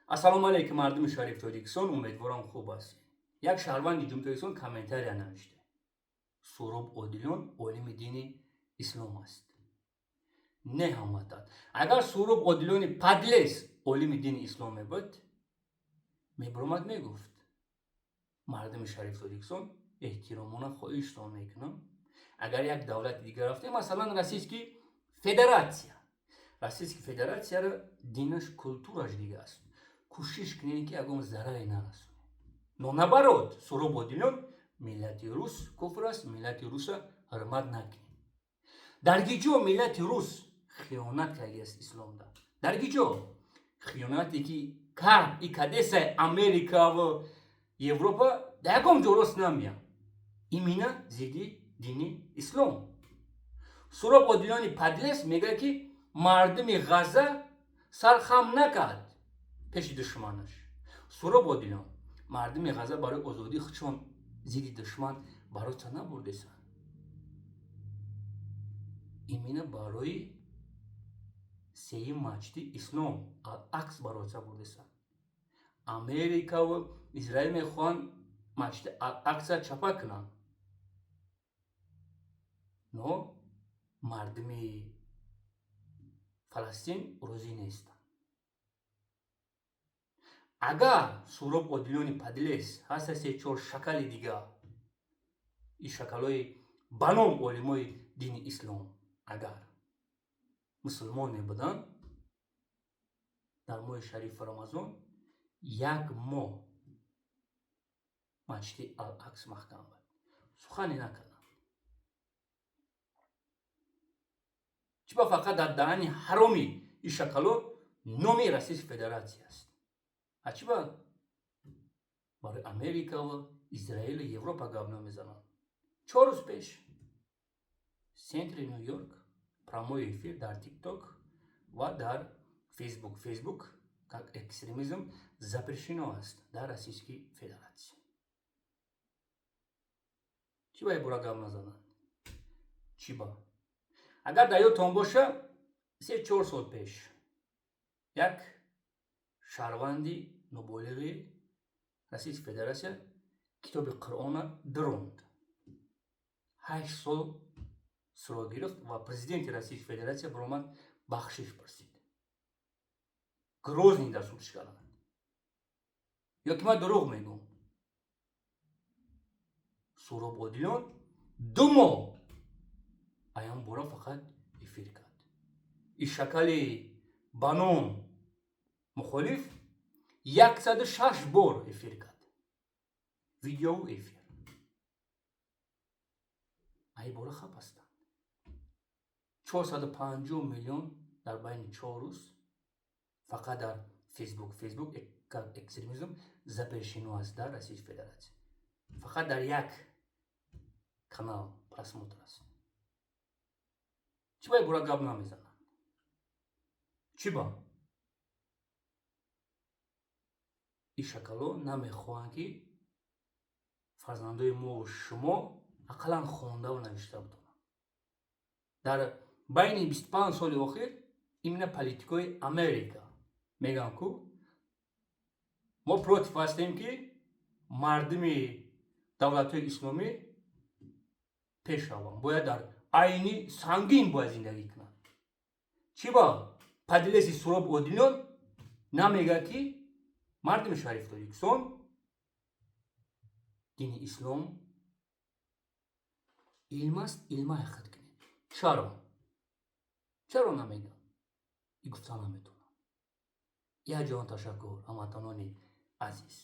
Ассалому алайкум, мардуми шариф Тоҷикистон, умедворам, хуб ҳастед. Як шаҳрванди Ҷумҳурии Тоҷикистон комментария навишта: Суроб Одилён олими дини ислом аст. Не, ҳамватан, агар Суроб Одилёни подлец олими дини ислом мебуд, мебуромад, мегуфт: «Мардуми шариф Тоҷикистон, эҳтиромона хоҳиштон мекунам, агар як давлати дигар рафтем, масалан, Российский Федератсия, Российский Федератсияро динаш, культураш дига аст, кӯшиш кунем, ки ягон зараре нарасонем». Но наоборот, Суроб Одилён: «Миллати рус куфр аст, миллати руса ҳурмат накунем». Дар гиҷо миллати рус хиёнат кардааст исломда? Дар гиҷо хиёнате ки кард и кадесаи Америкаву Европа дар ягон ҷо рост намеяд, именно зидди дини ислом. Суроб Одилёни подлец мегӯяд, ки мардуми Ғазза сар хам накард пеши душманаш. Суроб Одилён, мардуми Ғазза барои озодии худшон зидди душман бороться набурдесанд, именно барои сеюм масҷиди ислом Ал-Акс бороться бурдесанд. Америкаву Израил мехоҳанд масҷиди Ал-Акса чапа кунанд, но мардуми Фаластин розӣ нестанд. Агар Суроб Одилёни подлец ҳаста, се чор шакали дигар, и шакалҳои ба ном олимои дини ислом, агар мусулмон мебуданд, дар моҳи шарифи Рамазон як моҳ масҷиди Ал-Акс маҳкам буд, сухане накарданд. Чӣ ба фақат дар даҳани ҳароми ин шакало номи Российской Федератсия аст? А чӣ ба барои Америкаву Израилу Европа гап намезананд? 4 рӯз пеш центри Ню Йорк прямой эфир дар ТикТок ва дар Фейсбук. Фейсбук как экстремизм запрещено аст дар Российской Федератсия. Чӣ ба ибора гап назананд? Чӣ ба? Агар дар ёдтон боша, 3-4 сол пеш як шаҳрванди ноболиғи Российской Федератсия китоби Қуръона диронд, 8 сол срок гирифт ва президенти Российской Федератсия баромад, бахшиш пурсид. Грозный дар судш карданд. Ё ки ман дурӯғ мегӯм? Суроб Одилён 2 моҳ аям бора фақат эфир кард. И шакали ба ном мухолиф 106 бор эфир кард, видеову эфир. Ай бора хап ҳастанд. 450 миллион дар байни 4 рӯз фақат дар Фейсбук. Фейсбук как экстремизм запрещено аст дар Российской Федератсия. Фақат дар як канал просмотр аст. Чӣ ба ибора гап намезананд? Чӣ ба ин шакало намехоҳанд, ки фарзандои мову шумо ақаллан хондаву навишта бутонанд? Дар байни 25 соли охир именно политикои Америка мегӯянд, ку мо против ҳастем, ки мардуми давлатҳои исломӣ пеш раванд, бояд дар айни сангин бояд зиндагӣ кунанд. Чӣ ба подлеси Суроб Одилён намегӯяд, ки мардуми шариф Тоҷикистон, дини ислом илм аст, илма ҳақиқат кунед? Чаро, чаро намегӯям и гуфта наметавонам. Як ҷаҳон ташаккур, ҳамватанони азиз.